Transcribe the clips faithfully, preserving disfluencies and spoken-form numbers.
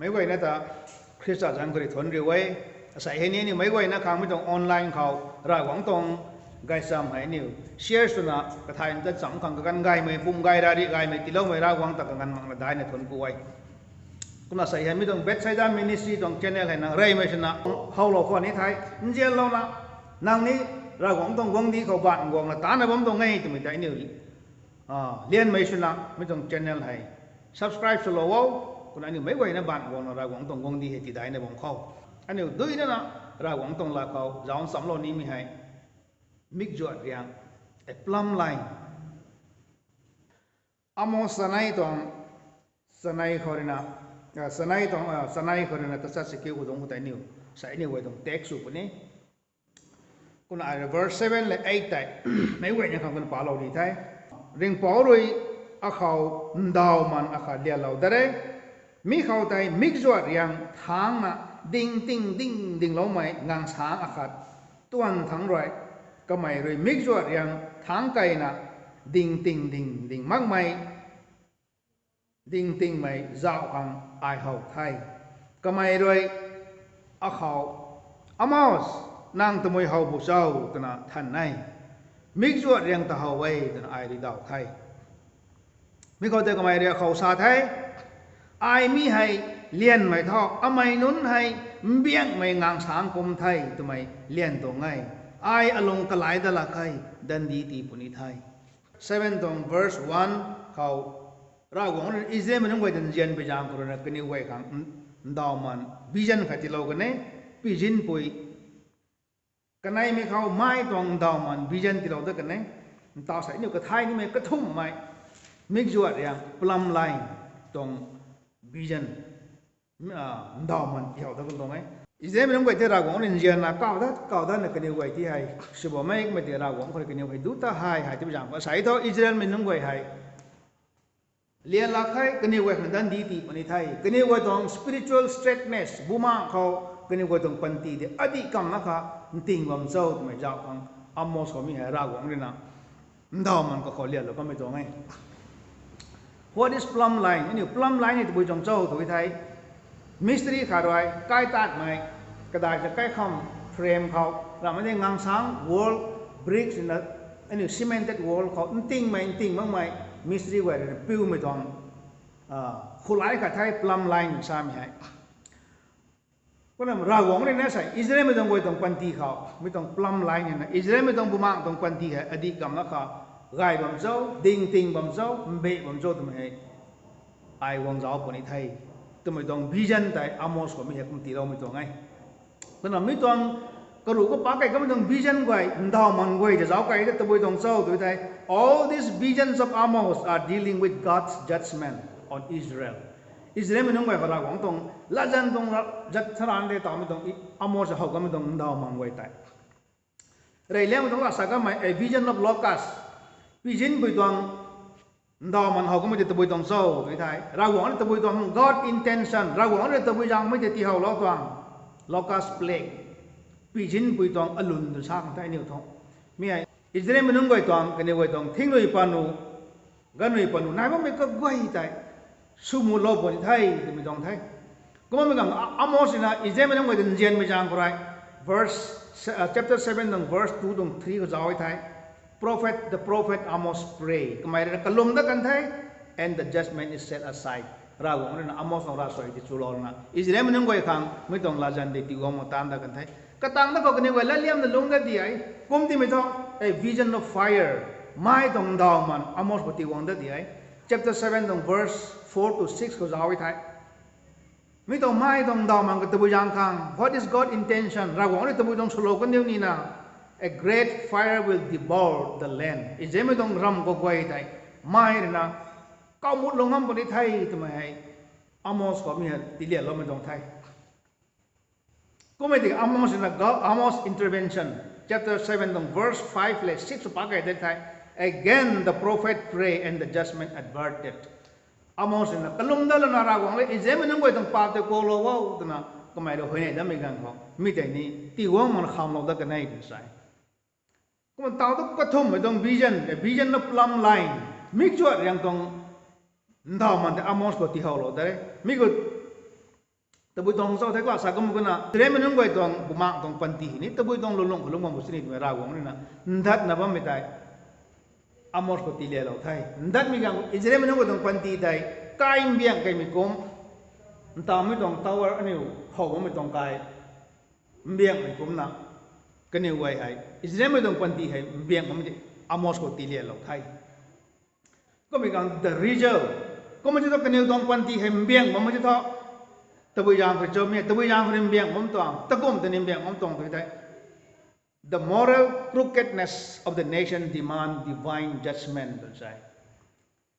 Meic guayna ta Khrista zanc khou rui thuanc riu e. Asei hei ni aniu meic guayna khang mi tuang online khou Ravguangc tuang gaychamv hei aniu share swna kathay ta cham khang kaganv gaymei, pum gay ra ri gaymei tiiloumei Ravguangc ta kaganv makna daihna thuanc ku e. Kumna asei hei mi tuang Bethsaida Ministry tuang channel hei nang reymei swna howlou khwan ni the, nzianlouna nang ni Ravguangc tuang guangcdic khou baanv guangna tana bam tuang e twmei tei aniu lianmei swna mi tuang channel hei subscribe swlou o. Kumna aniu meic guayna baanv guangna Ravguangc tuang guangcdic hei tidaihna bam khou aniu dui nana Ravguangc tuang lat khou zauc nchamlou nimei hei mikzuat riang, a plumb line. Amos chanei tuang, chanei khou ruina, chanei tuang, chanei khou ruina tachat si kiu khou dungc khou tei aniu, sa aniu guay tuang text sw puni. Kumna ai verse seven le eight tei meic guayna khang kumna palou ni the. Ringhpouc rui akhou ndauhman akhat lialou da re. Mi khou tei mikzuat riang thangcna ding ting ding dingloumei ngansang akhat tuan thangc rui, kamei rui mikzuat riang thangc keyna ding ting ding ding makmei ding tingmei zauh khang ai how the. Kamei rui akhou, Amos, nang tabui how bu cho? twna than e. Mikzuat riang ta how e, twna ai rui daw the. Mi khou tei kamei rui akhou sa the, Ai mi hei lianmei tho, amei nunc hei mbiangmei ngansang kum the twmei lian tuang e. Ai alung kalai dat lak khe, dandi tii puni the. Seven tuang verse one khou Ravguangc rui Israelmei nunc guay ta nzianpui zaeng khou ruina kaniw guay khang ndauhman vision khat tiilou kan e, pizinpui. Kaneimei khou mei tuang ndauhman vision tiilou dat kan e. Ntaw sa aniu kathay nimei kathumhmei mikzuat riang plumb line tuang vision, ndauhman tiihou dat kan tuang e. Israelmei nunc guay tei Ravguangc rui nzianna kau dat kau datna kaniw guay ti hei swbammei kummei tei Ravguangc khou rui kaniw hei duc ta hei hei tiipu zaeng khou sa thu Israelmei nunc guay hei lian lak khe, kaniw guay khang dandi tii puni the. Kaniw guay tuang spiritual straitness, bumaengh khou kaniw guay tuang panty tei adih kamna kha nting bam cho twmei zauh khang Amos khou mi hei Ravguangc ruina ndauhman kakhou lianlou kanmei tuang e. What is plumb line? Aniu plumb line hei tabui tuang cho tw the. Mistry khat rui kaitatmei, kadai ta kaikham frame khou ramhmei tei ngansang wall, bricks na, aniu cemented wall khou ntingmei nting makmei mistry guay ruina piumei tuang khulai khat the plumb line samei hei. Kumna Ravguangc ruina sa Israelmei tuang guay tuang panty khou mi tuang plumb line hei na Israelmei tuang bumaengh tuang panty hei adih kamna kha gay bam cho, ding ting bam cho, mbeh bam cho twmei hei ai guang zauc puni the twmei tuang vision tei Amos khou mi hei kum tiiloumei tuang e. Kumna mi tuang karuh kapak kei kamei tuang vision guay ndauhman guay ta zauc kei ta tabui tuang cho tw the. All these visions of Amos are dealing with God's judgment on Israel. Israelmei nunc guay khou Ravguangc tuang latzan tuang zat tharan tei tawmei tuang Amos how kamei tuang ndauhman guay tei reyliangmei tuang lasa kamei a vision of locust, pizinpui tuang ndauhman how kamei tei tabui tuang cho tw the. Ravguangc rui tabui tuang God intention, Ravguangc rui tabui zaengmei tei tiihowlou tuang locust plague, pizinpui tuang alun tu sa khang the aniu thu. Mi hei Israelmei nunc guay tuang kaniw guay tuang thingnui panu, ganvnui panu nai bammei kaguay tei swmutlou puni the twmei tuang the. Kumna mi ganv Amos ruina Israelmei nunc guay ta nzianmei zaeng khou rui verse, chapter seven tuang verse two tuang three khou zauc e the. Prophet, the prophet Amos pray. Kamei ruina kalum dat kan the, and the judgment is set aside. Ravguangc ruina Amos tuang ravsuai tei chulouna Israelmei nunc guay khang mi tuang latzan tei tiiguang mak taanv dat kan the. Katang dat khou kaniw guay latliamna lungc dat di e. Kum timei thu a vision of fire, mei tuang ndauhman Amos khou tiiguang dat di e. Chapter seven tuang verse four to six khou zauc e the. Mi tuang mei tuang ndauhman ka tabui zaeng khang, what is God intention? Ravguangc rui tabui tuang swlou kandiu nina, a great fire will devour the land. Israelmei tuang ram kaguay tei mei ruina kawmutlou ngam puni the twmei hei Amos khou mi hei tiilianloumei tuang the. Kummei tiki Amos ruina, Amos intervention, chapter seven tuang verse five le six pak kei de the. Again the prophet pray and the judgment averted. Amos ruina kalum dat lana Ravguangc le Israelmei nunc guay tuang paap tei kuaklou o twna kamei rui huayney datmei ganv khou mi tei ni tiiguang makna khamlou dat kan e twna sa e. Kumna taw tu kathumhmei tuang vision, vision of plumb line, mikzuat riang tuang ndauhman tei Amos khou tiihowlou de. Mi khou Tabui tuang zauc the kla sa kum kuna Israelmei nunc guay tuang bumaeng tuang panty hei ni tabui tuang lulung khou lung bam bu sini twmei Ravguangc ruina ndatna bammei tei Amos khou tiilialou the. Ndatmei ganv Israelmei nunc guay tuang panty tei kai mbiang kaimei kum, ntammei tuang tower aniu how bammei tuang kai mbiangmei kumna kaniw guay hei Israelmei tuang panty hei mbiang bammei tei Amos khou tiilialou the. Kummei ganv the result, kumna ti thu kaniw tuang panty hei mbiang bammei ti thu, tabui zaeng khou chomei, tabui zaeng khou ni mbiang bam tuang, takum ta ni mbiang bam tuang tw thei, the moral crookedness of the nation demand divine judgment tw sa e.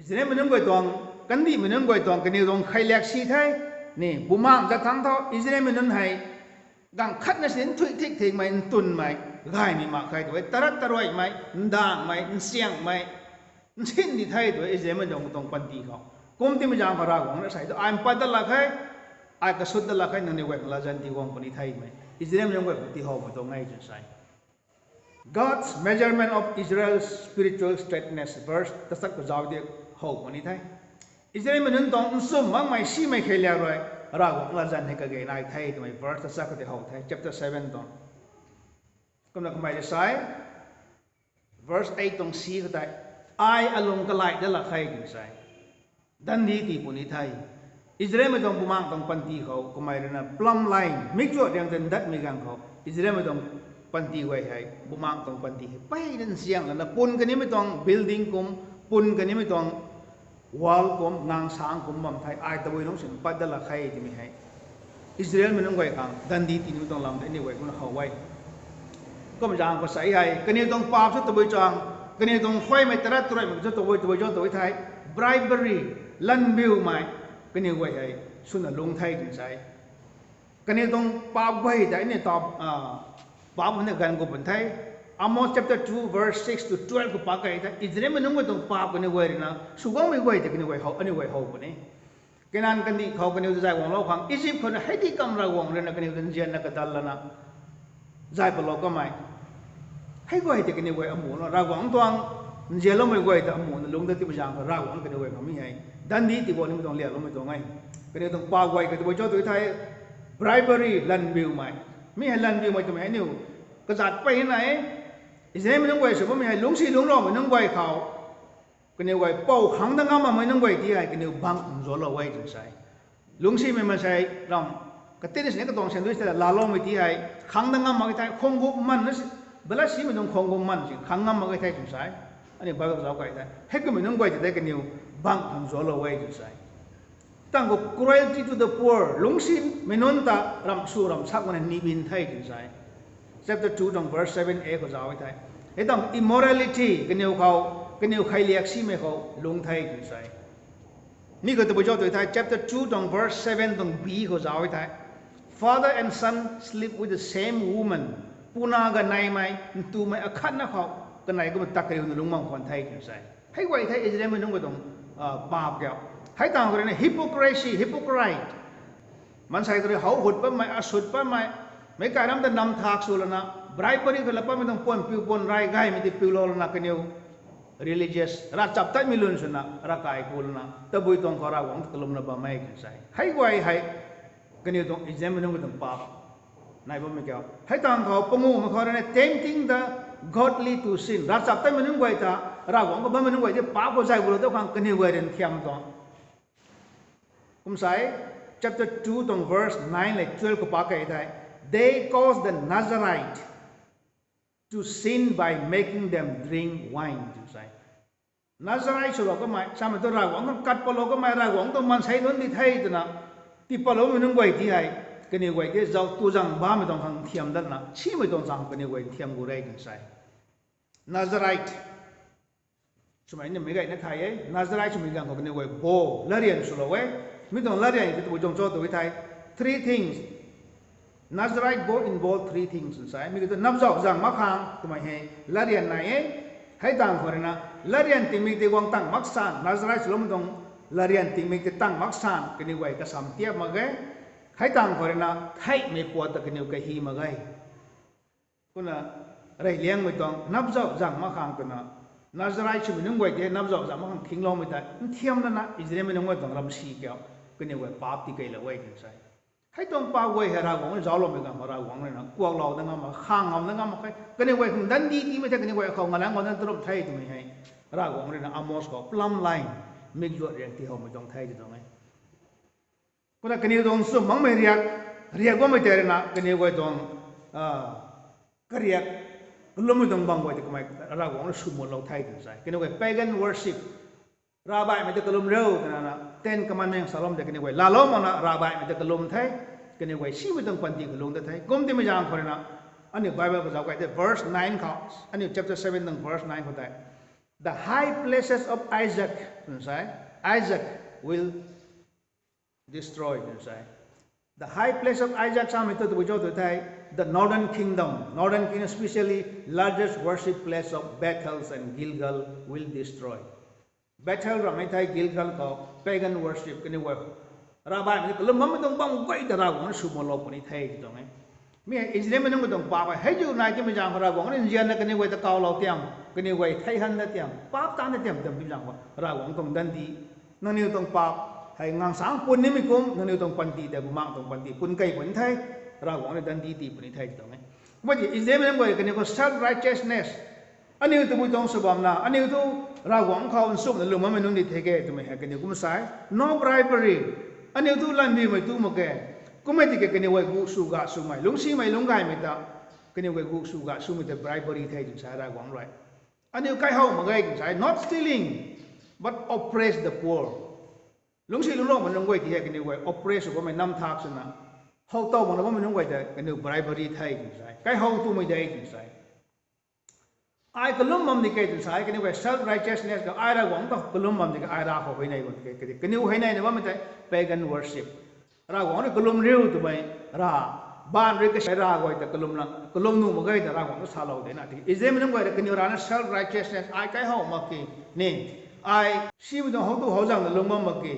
Israelmei nunc guay tuang, kandihmei nunc guay tuang kaniw tuang kheiliak si the, ni bumaeng zat thangc thu Israelmei nunc hei ganv khatna si nthuih thik thikmei, ntunmei, gaymei mak khe tw e, tarat taruaimei, ndangmei, nsiangmei, nsin di the tw e Israelmei tuang tuang panty khou. Kum timei zaeng khou Ravguangc na sei thu ai mpat dat lak khe, ai kasut dat lak khe, nangniw guay khang latzan ti guang puni themei Israelmei nunc guay khou tiihowmei tuang e tw sa e. God's measurement of Israel's spiritual straightness, verse tachat khou zauc di how puni the. Israelmei nunc tuang nchumh makmei simei kheiliak rui Ravguangc latzan hei kage nai the twmei verse tachat khou di how the, chapter seven tuang. Kumna kamei rui sa e, verse eight tuang si khou tei, ai alung kalai dat lak khe tw sa e. Dandi tii puni the. Israelmei tuang bumaeng tuang panty khou kamei ruina plumb line, mikchuat riang tei ndatmei ganv khou Israelmei tuang panty guay hei, bumaeng tuang panty hei peyna nsiang lana pun kanimei tuang building kum, pun kanimei tuang wall kum, ngangsang kum bam the, ai tabui lungc sin pat dat lak khe twmei hei Israelmei nunc guay khang dandi tii nimei tuang lam tei aniw guay kumna how e. Kum zaeng khou sa hei kaniw tuang paap sw tabui chang, kaniw tuang khuaymei tarat taruaimei sw tabui tabui cho tw thei, bribery, lanbiumei, kaniw guay hei swna lungc the tw sa e. Kaniw tuang paap guay tei aniu ta, paap hei ganv gu pun the. Amos chapter two verse six to twelve khou pak kei the Israelmei nunc guay tuang paap kaniw guay ruina sw guangmei guay tei kaniw guay how, aniu guay how puni. Kanan kandih khou kaniw ta zay guanglou khang Egypt khou na hei di kam Ravguangc ruina kaniw ta nzianna kadal lana zay palou kamei. Hei guay tei kaniw guay amuhna Ravguangc tuang nzianloumei guay ta amuhna lungc dat timei zaeng khou Ravguangc kaniw guay khang mi hei dandi tii guang nimei tuang lialoumei tuang e. Kaniw tuang paap guay kei tabui cho tw thei, bribery, lanbiumei. Mi hei lanbiumei twmei hei aniu kazat peyna e. Israelmei nunc guay sw bammei hei lungcsi lungcloumei nunc guay khou kaniw guay pou khang dat ngam makmei nunc guay ti hei kaniw bangc khang zualou e tw sa e. Lungcsimei maansei ram katin sini katuang sandui tei laaloumei ti hei khang dat ngam mak e thei, khang gup man, balatsimei tuang khang gup man si khang ngam mak e thei tw sa e. Aniu Bible zauc kei the heikummei nunc guay ti tei kaniw bangc khang zualou e tw sa e. Tang khou cruelty to the poor, lungcsimei nunc ta ramh sw ramh sak mana nibin the tw sa e. Chapter two tuang verse seven a khou zauc e the. Hei tang immorality, kaniw khou, kaniw kheiliak simei khou lungc the tw sa e. Mi khou tabui cho tw thei chapter two tuang verse seven tuang b khou zauc e the. Father and son sleep with the same woman. Puna kaneimei, ntumei akhatna khou kanei kumna ta kariuna lungc bam khwan the tw sa e. Hei guay the Israelmei nunc guay tuang paap kiu. Hei tang khou ruina hypocrisy, hypocrite. Maansei khou rui how hut patmei, asut patmei, meic kai ram ta nam thak sw lana, bribery khou la patmei tuang puan piu puan rai gaymei ti piulou lana kaniw religious ravchaptatmei lun swna ravkai ku lana tabui tuang khou Ravguangc ta kalumna bam e tw sa e. Hei guay hei kaniw tuang Israelmei nunc guay tuang paap nai bammei kiu. Hei tang khou panguhmei khou ruina tempting the godly to sin. Ravchaptatmei nunc guay ta, Ravguangc khou bammei nunc guay ti paap khou zay gulou tu khang kaniw guay rui nthiam tuang. Kum sa e, chapter two tuang verse nine le twelve khou pak kei the. They cause the Nazarite to sin by making them drink wine tw sa e. Nazarite swlou kamei, samei tu Ravguangc khang kat patlou kamei, Ravguangc tuang maansei nunc di the twna tii patloumei nunc guay ti hei kaniw guay ti zauc tu zang bammei tuang khang nthiam datna simei tuang chang kaniw guay nthiam gu re tw sa e. Nazarite swmei ni meic gayna thay e. Nazarite swmei ganv khou kaniw guay bo latryan swlou e. Mi tuang latryan ti tabui tuang cho tw thei, three things. Nazarite bo involve three things tw sa e. Mi kiu thu napzauh zang mak khang twmei hei latryan nai e. Hei tang khou ruina latryan tingmik tei guang tang mak san, Nazarite swloumei tuang latryan tingmik tei tang mak san kaniw guay kasam tiap mak e. Hei tang khou ruina theihmei puat ta kaniw kahi mak e. Kumna reyliangmei tuang napzauh zang mak khang twna Nazarite swmei nunc guay tei napzauh zang mak khang thingloumei tei nthiam lana Israelmei nunc guay tuang ram si kiu kaniw guay paap tii keylou e tw sa e. Hei tuang pa guay hei Ravguangc rui zaucloumei ganv khou Ravguangc rui na kuaklou dat ngam mak, khang ngam dat ngam mak khe. Kaniw guay khang dandi tiimei the, kaniw guay khou ngalanc guang dat turup the twmei hei Ravguangc rui na Amos khou plumb line, mikzuat riak tiihoumei tuang the ti tuang e. Kumna kaniw tuang nchumh makmei riak, riak bammei tei rui na kaniw guay tuang kariak kalummei tuang bam guay tei kamei Ravguangc rui swmutlou the twna sa e. Kaniw guay pagan worship, ravbaihmei ta kalum riu twna na Ten Commandments salou de, kaniw guay laalou makna ravbaihmei ta kalum the, kaniw guay simei tuang panty kalung dat the. Kum timei zaeng khou rui na aniu Bible khou zauc kai tei verse nine khou, aniu chapter seven tuang verse nine khou tei, the high places of Isaac twna sa e, Isaac will destroy twna sa e. The high place of Isaac samei thu tabui cho tw thei, the northern kingdom, northern kingdom, especially largest worship place of Bethels and Gilgal will destroy. Bethel ramei thei Gilgal khou pagan worship, kaniw guay ravbaihmei kalum bammei tuang bam guay ta Ravguangc rui swmutlou puni the ti tuang e. Mi hei Israelmei nunc guay tuang paap hei ziu nai timei zaeng khou Ravguangc rui nzianna kaniw guay ta kawlou tiam, kaniw guay thei han dat tiam, paap tan dat tiam, tiam timei zaeng khou Ravguangc tuang dandi, nangniw tuang paap hei ngangsang pun nimei kum nangniw tuang panty tei bumaengh tuang panty pun key puni the, Ravguangc rui dandi tii puni the ti tuang e. Kumna tiki Israelmei nunc guay kaniw khou self righteousness, aniu tabui tuang sw bamna aniu thu Ravguangc khou nchumhna lwm bammei nunc di the ke twmei hei kaniw kum sa e, no bribery, aniu thu lanbimei tu mak ke. Kummei tiki kaniw guay gu sw ga swmei, lungcsimei lungc gaymei ta, kaniw guay gu sw ga swmei ta bribery the twna sa e Ravguangc rui. Aniu kaihow mak ge twna sa e, not stealing, but oppress the poor. Lungcsi lungcloumei nunc guay ti hei kaniw guay oppress sw bammei, namthak swna how tow makna bammei nunc guay tei kaniw bribery the twna sa e, kaihow tumei de twna sa e. Ai kalum bam di ke twna sa e, kaniw guay self righteousness khou ai Ravguangc ta kalum bam di ke, ai rav khou huayney bam di ke, kaniw huayneyna bammei tei pagan worship. Ravguangc rui kalum riu twmei rav, baanv rui kasei rav guay ta kalum nuh mak ge ta Ravguangc ta salou de na tiki Israelmei nunc guay rui kaniw rana self righteousness, ai kaihow mak ki ni, ai simei tuang how tu how zangna lung bam mak ki,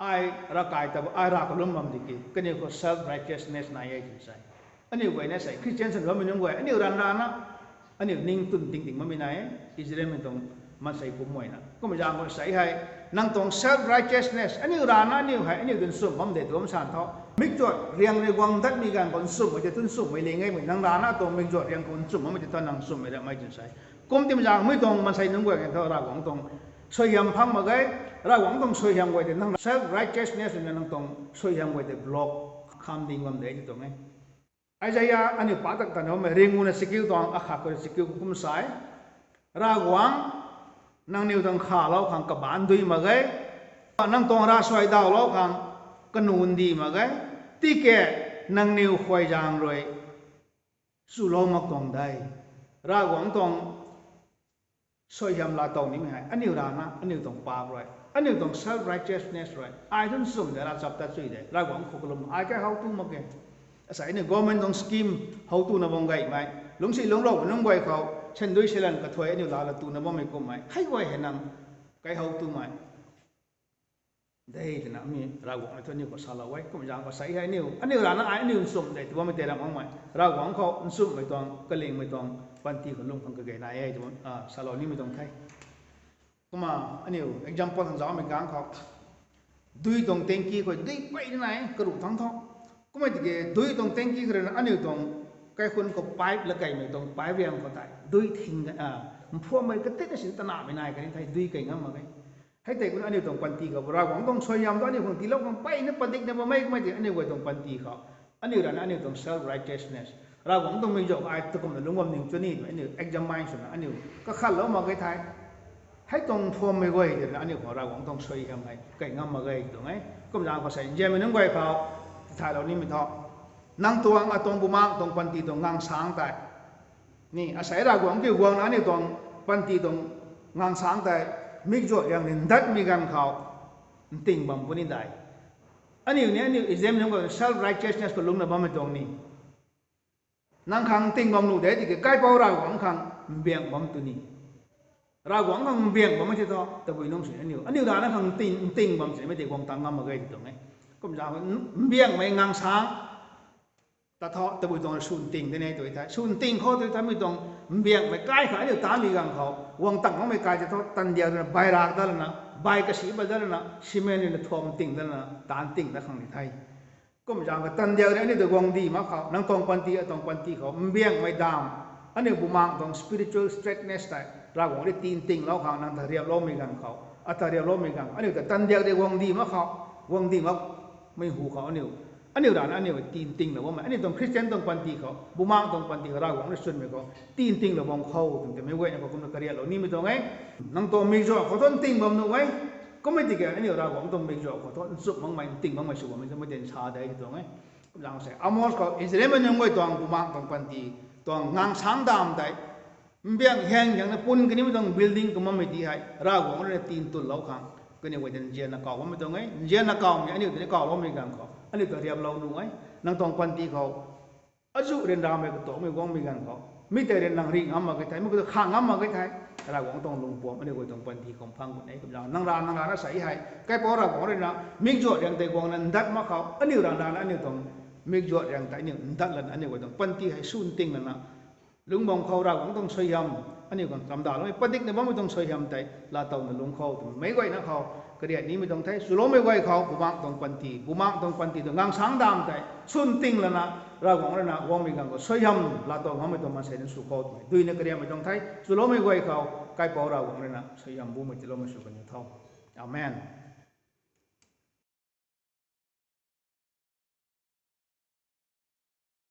ai ravkai ta ai rav kalum bam di ki, kaniw khou self righteousness nai e twna sa e. Aniu guay na sei Christian sw bammei nunc guay aniu rana rana aniu ning twn ting ting bammei nai e, Israelmei tuang maansei kumhmei na. Kumna zaeng khou sei hei, nang tuang self righteousness, aniu rana aniu hei aniu ta nchumh bam de tw bam san thu, mikzuat riang rui guang datmei ganv khou nchumhmei tei tu nchumhmei ling e mei, nang rana tuang mikzuat riang khou nchumh bammei tei thu nang nchumhmei ramei twna sa e. Kum timei zaeng mi tuang maansei nunc guay kan thu Ravguangc tuang suaihiam phang mak ge, Ravguangc tuang suaihiam guay tei nang self righteousness na nang tuang suaihiam guay tei block kham ding bam de ti tuang e. Isaiah aniu pa tak tan bammei ringuna chakiu tuang akhat khou chakiu kum sa e, Ravguangc, nangniw tuang khalou khang kabaanc dui mak ge, nang tuang ravsuai dawlou khang kanu ndi mak ge, tiki nangniw khuay zaeng rui chulou mak tuang de. Ravguangc tuang suaihiam laatow nimei hei aniu rana aniu tuang paap rui, aniu tuang self righteousness rui ai thu nchumh de, ravchap tat chui de, Ravguangc khou kalum ai kaihow tu mak ge. Asei aniu government tuang scheme how tuna bam gaymei, lungcsi lungcloumei nunc guay khou sandui silan kathuai aniu laa la tuna bammei kummei hei guay hei nang kaihow tumei de twna mi Ravguangc na thu aniu khou salou e. Kum zaeng khou sei hei aniu, aniu rana ai aniu nchumh de tw bammei tei ram makmei, Ravguangc khou nchumhmei tuang kalingmei tuang panty khou lung khang kage nai e tw, salou nimei tuang the. Kumna aniu example khang zaucmei ganv khou, dui tuang tanki khou dui pey nai karuh thangc thu, kummei tiki dui tuang tanki khou rui na aniu tuang kaikhun khou pipe la keymei tuang pipe riang khou tei dui thing, mphuammei katitna sin tanahmei nai kani thei dui key ngam mak ge. Hei tei kumna aniu tuang panty khou Ravguangc tuang suaihiam tu aniu khang tiilou khang peyna padikna bammei kummei tei aniu guay tuang panty khou, aniu rana aniu tuang self righteousness, Ravguangc tuang mikzau ai takumna lungc bam ning chu ni twmei aniu examine swna aniu kakhatlou mak ge thei, hei tuang mphuammei guay tei rui na aniu khou Ravguangc tuang suaihiam hei key ngam mak ge tuang e. Kum zaeng khou sei nzianmei nunc guay khou tithaylou nimei thu, nang tuang atuang bumaengh tuang panty tuang ngangsang tei ni, asei Ravguangc kiu guangna aniu tuang panty tuang ngangsang tei mikzuat riang rin datmei ganv khou nting bam puni de. Aniu ni aniu examine nunc khou self righteousness khou lungcna bammei tuang ni, nang khang nting bam nuh de tiki kaipouc Ravguangc khang mbiang bam tu ni. Ravguangc khang mbiang bammei tei thu tabui nungc sw aniu, aniu rana khang nting, nting bam sinmei tei guang tang ngam mak ge ti tuang e. Kum zaeng mbiangmei ngangsang ta thu tabui tuang sw nting de ne tw thei, sw nting khou tw thei mi tuang mbiangmei kai khang aniu taanmei ganv khou guang tang makmei kai tei thu tandiak rui na bai rak dat lana, bai kasi pat dat lana, cement rui na thuam nting dat lana taanc nting dat khang ni the. Kum zaeng kha tandiak rui aniu ta guangcdic mak khou, nang tuang panty, atuang panty khou mbiangmei dam, aniu bumaeng tuang spiritual straightness tei Ravguangc rui tintinglou khang, nang ta riaploumei ganv khou, ata riaploumei ganv khou aniu ta tandiak rui guangcdic mak khou, guangcdic makmei hu khou aniu, aniu rana aniu tintinglou bammei, aniu tuang Christian tuang panty khou, bumaeng tuang panty khou Ravguangc rui chwnmei khou tintinglou bam khou twmei guayna khou kumna kariatlou nimei tuang e. Nang tuang mikzuak khou thu nting bam nuh e. Kummei tiki aniu Ravguangc tuang mikzuak khou thu nchumh makmei, nting makmei sw bammei twmei tei sa de tuang e. Kum zaeng se Amos khou Israelmei nunc guay tuang bumaeng tuang panty, tuang ngangsang dam tei, mbiang hang hangna pun kanimei tuang building kumbammei ti hei Ravguangc rui na tintunlou khang, kaniw guay ta nzianna kaw bammei tuang e. Nzianna kawmei aniu ta ni kawloumei ganv khou aniu ta riaplou nuh e. Nang tuang panty khou azuh ryanramei katuakmei guangmei ganv khou, mi tei rui nang ri ngam mak ge thei, mi khou ta khang ngam mak ge thei, Ravguangc tuang lungpuam aniu guay tuang panty khou phang gun e. Kum zaeng nang ra, nang rana sei hei kaipouc Ravguangc rui na mikzuak riang tei guangna ndat mak khou, aniu rana aniu tuang mikzuak riang tei aniu ndat lana aniu guay tuang panty hei sw nting lana lungc bam khou Ravguangc tuang suaihiam, aniu khang chamdaloumei padikna bammei tuang suaihiam tei laatowna lungc khou twmei guayna khou kariak nimei tuang the. Swloumei guay khou bumaeng tuang panty, bumaeng tuang panty tuang ngangsang dam tei sw nting lana Ravguangc rui na guangmei ganv khou suaihiam laatow ngammei tuang maansei nunc sw khou twmei duina kariakmei tuang the. Swloumei guay khou kaipouc Ravguangc rui na suaihiam bumei tiiloumei sw kaniw tho. Amen.